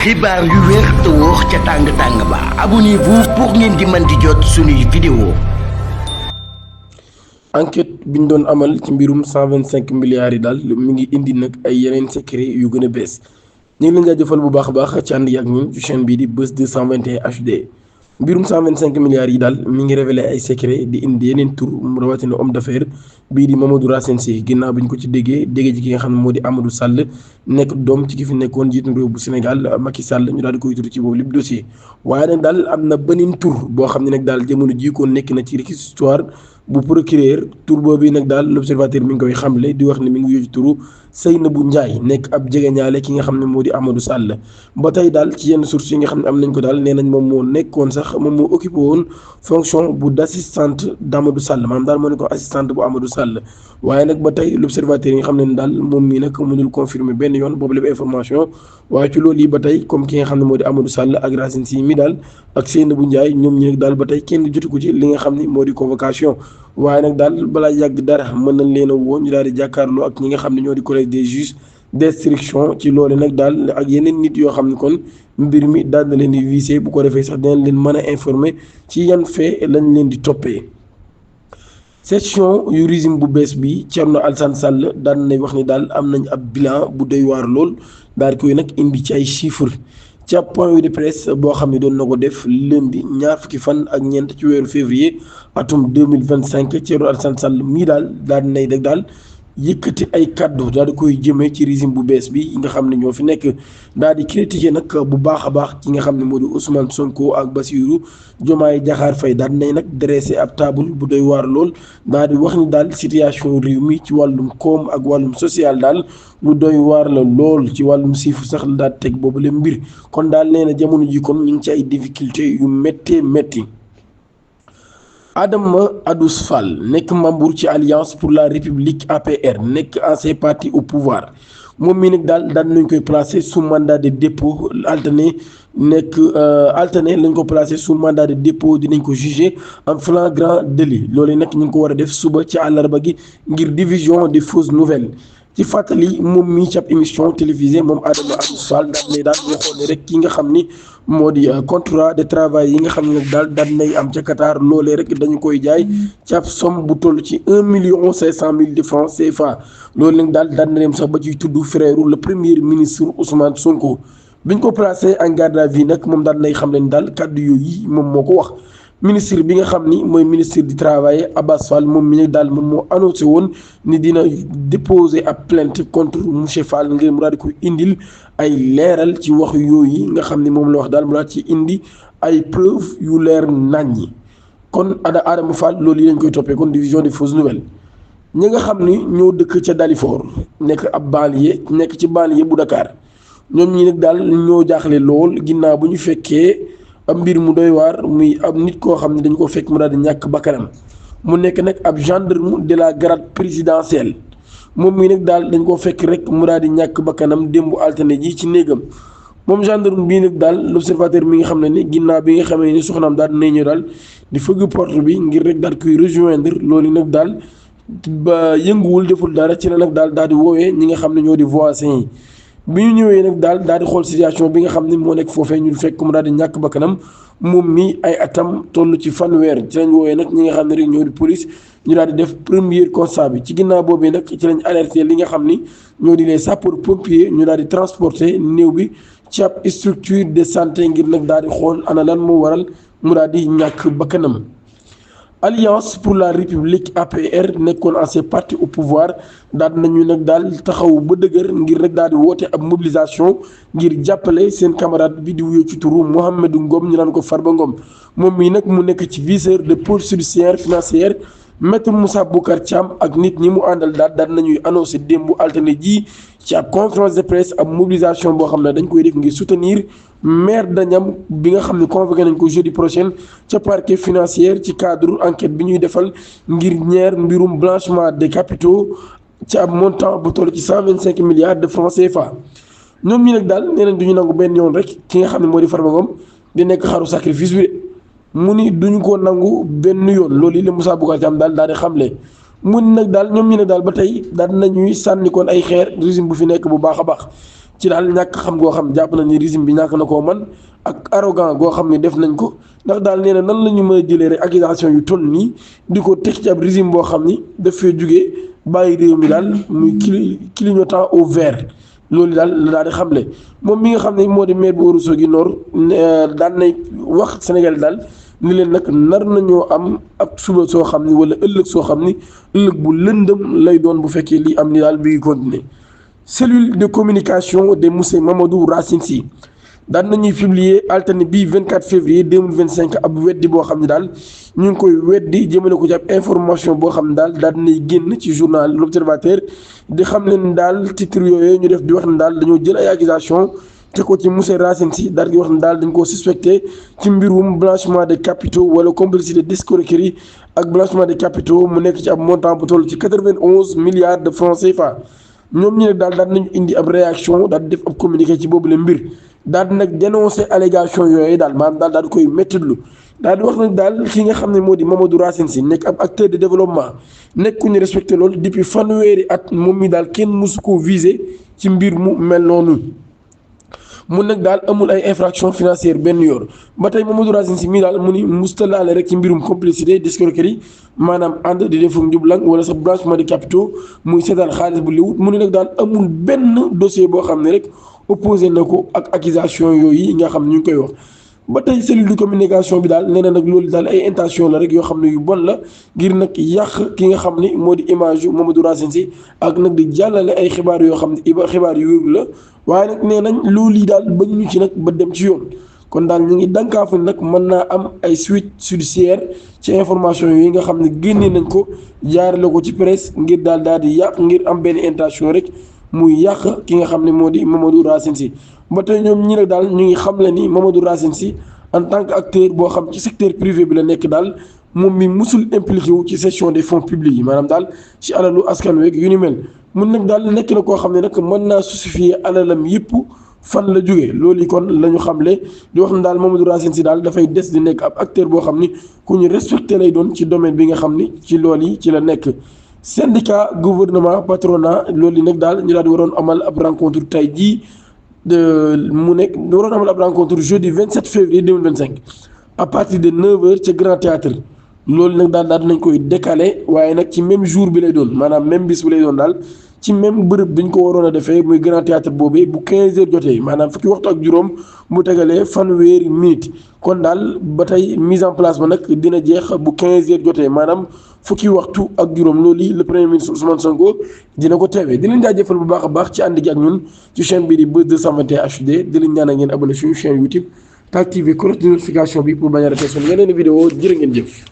xibaar yu wér te wóor ca tàng-tàng ba abonnez-vous pour ngeen di mën di jot suñuy vidéo. enquête bi ñu doon amal ci mbirum 125 milliards yi daal mi ngi indi nag ay yeneen secret yu gën a bees ñu ngi leen jaajëfal bu baax a baax ci ànd yi ak ñun ci chaîne bii di Buzz 221 HD mbirum 125 milliards yi daal mi ngi révélé ay secret di indi yeneen tur mu rawatina homme d'affaires bii di Mamadou Racine Sy ginnaaw bi ñu ko ci déggee ci ki nga xam ne moo di Amadou Sall nekk doom ci ki fi nekkoon njiitu réew bu Sénégal Macky Sall ñu daal di koy tudd ci boobu lépp dossier waaye nag daal am na beneen tur boo xam ne nag daal jamono jii ko nekk na ci histoire bu procureur tur boobu nag daal l'observateur mi ngi koy xamle di wax ne mi ngi yooyu turu Seynabou Ndiaye nekk ab jegeñaale ki nga xam ne moo di Amadou Sall ba tey daal ci yenn sources yi nga xam ne am nañ ko daal nee nañ moom moo nekkoon sax moom moo occupé woon fonction bu d'assistante d'Amadou Sall maanaam daal moo nekkoon assistante bu Amadou Sall waaye nag ba tey l'observateur yi nga xam ne daal moom mii nag mënul confirmer benn yoon boobu lépp information waaye ci loolu yi ba tey comme ki nga xam ne moo di Amadou Sall ak Racine Sy mi daal ak Seynabou Ndiaye ñoom ñi nag daal ba tey kenn jotu ko ci li nga xam ne moo di convocation waaye nag daal balaa yàgg dara mën nañ leen a woo ñu daal di jàkkaarloo ak ñi nga xam ne ñoo di collège des juges d'instruction ci loole nag daal ak yeneen nit yoo xam ne kon mbir mi daal na leen di visé bu ko defee sax dinañ leen mën a informer ci yan fait lañ leen di toppee. section yu régime bu bees bi Thierno Alassane Sall daan nay wax ni daal am nañ ab bilan bu doy waar lool daal koy nag indi ci ay chiffres. ci ab point de presse boo xam ne doon na ko def lundi ñaar fukki fan ak ñeent ci weeru février atum 2025 Thierno Alassane Sall mii daal nay rek daal yëkkati ay kaddu daal di koy jëmee ci régime bu bees bi nga xam ne ñoo fi nekk daal di critiquer nag bu baax a baax ki nga xam ne moo di Ousmane Sonko ak Bassirou Diomaye Diakhar Faye daal nay nag dressé ab table bu doy waar lool daal di wax ni daal situation réew mi ci wàllum koom ak wàllum social daal lu doy waar la lool ci wàllum siifu sax la daal teg boobu la mbir kon daal nee na jamono ji kon ñu ngi ci ay difficultés yu métti. Adama Adous Fall nekk membre ci Alliance pour la République APR nekk ancien parti au pouvoir moom mii nag daal nañ koy placé sous mandat de dépôt alterné lañ ko placé sous mandat de dépôt dinañ ko jugé en flagrant délit loolu nag ñu ngi ko war a def suba ci àllarba gi ngir division des fausses nouvelles. ci fàttali moom mii ci ab émission télévisée moom Adama Adous Fall daal ñuy xool ne rek ki nga xam ni moo di contrat de travail yi nga xam ne nag daal nay am ca Qatar loolee rek dañu koy jaay ci ab somme bu toll ci 1,5 million de francs CFA loolu nag daal na dem sax ba ciy tudd frère le premier ministre Ousmane Sonko biñ ko placé en garde à vue nag moom daal nay xam leen daal kàddu yooyu moom moo ko wax. ministre bi nga xam ni mooy ministre du travail Abass Fall moom mi nag daal moom moo annoncé woon ni dina déposer ab plainte contre monsieur Fall ngir mu daal di koy indil ay leeral ci wax yooyu nga xam ni moom la wax daal mu daal ci indi ay preuve yu leer naññi kon Adama Fall loolu yi lañ koy toppee kon division des fausses nouvelles ñi nga xam ni ñoo dëkk ca Dalifort nekk ab banlieue nekk ci banlieue bu Dakar ñoom ñi nag daal ñoo jaaxle lool ginnaaw bu ñu fekkee am mbir mu doy waar muy ab nit koo xam ne dañu ko fekk mu daal di ñàkk bakkanam mu nekk nag ab gendarme de la garde présidentielle moom mii nag daal dañ koo fekk rek mu daal di ñàkk bakkanam démb altine ji ci néegam moom gendarme bii nag daal l'observateur mi nga xam ne ni ginnaaw bi nga xamee ni soxnaam daal dinañ ñëw daal di fëgg porte bi ngir rek daal koy rejoindre loolu nag daal ba yënguwul deful dara ci la nag daal di woowee ñi nga xam ne ñoo di voisins yi bi ñu ñëwee nag daal di xool situation bi nga xam ne moo nekk foofee ñu fekk mu daal di ñàkk bakkanam moom mi ay atam toll ci fanweer ci lañ woowee nag ñi nga xam ne rek ñoo di police ñu daal di def premier constat bi ci ginnaaw boobee nag ci lañ alerté li nga xam ni ñoo di les sapeurs pompiers ñu daal di transporter néew bi ci ab structure de santé ngir nag daal di xool ana lan moo waral mu daal di ñàkk bakkanam. Alliance pour la République APR nekkoon ancien parti au pouvoir daal nañu nag daal taxaw ba dëgër ngir rek daal di woote ab mobilisation ngir jàppale seen camarade bi di wuyoo ci turu Mouhamadou Ngom ñu naan ko Farba Ngom moom mii nag mu nekk ci viseur de pôle judiciaire financière maître Moussa Boucar Thiam ak nit ñi mu àndal daal nañuy annoncé démb altine ji ci ab conférence de presse ab mobilisation boo xam ne dañ koy def ngir soutenir maire Dagnam bi nga xam ne convoqué nañ ko jeudi prochain ca parquet financier ci cadre enquête bi ñuy defal ngir ñeer mbirum blanchiment des capitaux ci ab montant bu toll ci 125 milliards de francs CFA ñoom ñi nag daal nee nañ duñu nangu benn yoon rek ki nga xam ne moo di Farba Ngom di nekk xaru sacrifice bi de mu ni duñu ko nangu benn yoon loolu yi la Moussa Boucar Thiam daal di xamle mu ni nag daal ñoom ñi nag daal ba tey daal nañuy sànni koon ay xeer régime bu fi nekk bu baax a baax ci daal ñàkk xam goo xam jàpp nañ ni régime bi ñàkk na koo man ak arrogant goo xam ne def nañ ko ndax daal nee na nan la ñu mën a jëlee rek accusation yu toll nii di ko teg ci ab régime boo xam ni daf fee jugee bàyyi réew mi daal muy clignotant au vert loolu daal la daal di xamle moom mi nga xam ne moo di maire bu Ourossogui Nord daan nay wax Sénégal daal ni leen nag nar nañoo am ab suba soo xam ni wala ëllëg soo xam ni ëllëg bu lëndëm lay doon bu fekkee lii am ni daal bi ngi continuer cellule de communication de monsieur Mamadou Racine Sy daan nañuy publier altine bii 24 février 2025 ab weddi boo xam ne daal ñu ngi koy weddi jëmale ko ci ab information boo xam ne daal daal dinay génn ci journal l'Observateur di xam leen daal titre yooyu ñu def di wax ne daal dañoo jël ay accusation te ko ci monsieur Racine Sy daal di wax ne daal dañ koo suspecté ci mbirum blanchiment de capitaux wala complicité d'escroquerie ak blanchiment de capitaux mu nekk ci ab montant bu toll ci 91 milliards de francs CFA ñoom ñu ne daal nañu indi ab réaction daal di def ab communiqué ci boobu le mbir daal di nag dénoncé allégation yooyu daal maanaam daal di koy méttitlu daal di wax nag daal ki nga xam ne moo di Mamadou Racine Sy nekk ab acteur de développement nekk ku ñu respecté loolu depuis fanweeri at moom mi daal kenn mësu koo visé ci mbir mu mel noonu mun nag daal amul ay infraction financière benn yoon ba tey Mamadou Racine Sy mii daal mu ni mustalaale rek ci mbirum complicité d'escroquerie maanaam ànd di defu njublang wala sa blanchiment de capitaux muy seetaan xaalis bu liwut mu ne nag daal amul benn dossier boo xam ne rek opposé na ko ak accusation yooyu nga xam ne ñu ngi koy wax ba tey cellule de communication bi daal nee na nag loolu daal ay intention la rek yoo xam ne yu bon la ngir nag yàq ki nga xam ni moo di image yu Mamadou Racine Sy ak nag di jàllale ay xibaar yoo xam ne xibaar yu wér la waaye nag nee nañ loolu yi daal ba ñu ci nag ba dem ci yoon kon daal ñu ngi dankaafu nag mën naa am ay suite judiciaire ci information yi nga xam ne génnee nañ ko jaarale ko ci presse ngir daal di yàq ngir am benn intention rek muy yàq ki nga xam ne moo di Mamadou Racine Sy ba tey ñoom ñi nag daal ñu ngi xam le ni Mamadou Racine Sy en tant que acteur boo xam ci secteur privé bi la nekk daal moom mi musul impliqué wu ci gestion des fonds publics yi maanaam daal ci alalu askan weeg yu ni mel mun nag daal nekk na koo xam ne nag mën naa justifier alalam yëpp fan la jógee loolu yi kon la ñu xamle di wax ne daal Mamadou Racine Sy daal dafay des di nekk ab acteur boo xam ni ku ñu respecté lay doon ci domaine bi nga xam ni ci loolu yi ci la nekk. syndicat gouvernement patronat loolu yi nag daal ñu daal di waroon amal ab rencontre tey jii mu nekk waroon amal ab rencontre jeudi 27 février 2025 à partir de 9h ca Grand Théâtre loolu nag daal nañ koy décaler waaye nag ci même jour bi lay doon maanaam même bis bi lay doon daal ci même bërëb bi ñu ko waroon a defee muy Grand Théâtre boobee bu 15h jotee maanaam fukki waxtu ak juróom mu tegalee fanweeri minute kon daal ba tey mise en place ba nag dina jeex bu 15h jotee maanaam fukki waxtu ak juróom loolu yi le premier ministre Ousmane Sonko dina ko teewee di leen jaajëfal bu baax a baax ci ànd gi ak ñun ci chaîne bii di Buzz 221 HD di leen ñaan ngeen abonné suñu chaîne YouTube te activer cloche de notification bi pour bañ a rater suñu yeneen vidéo jërë ngeen jëf.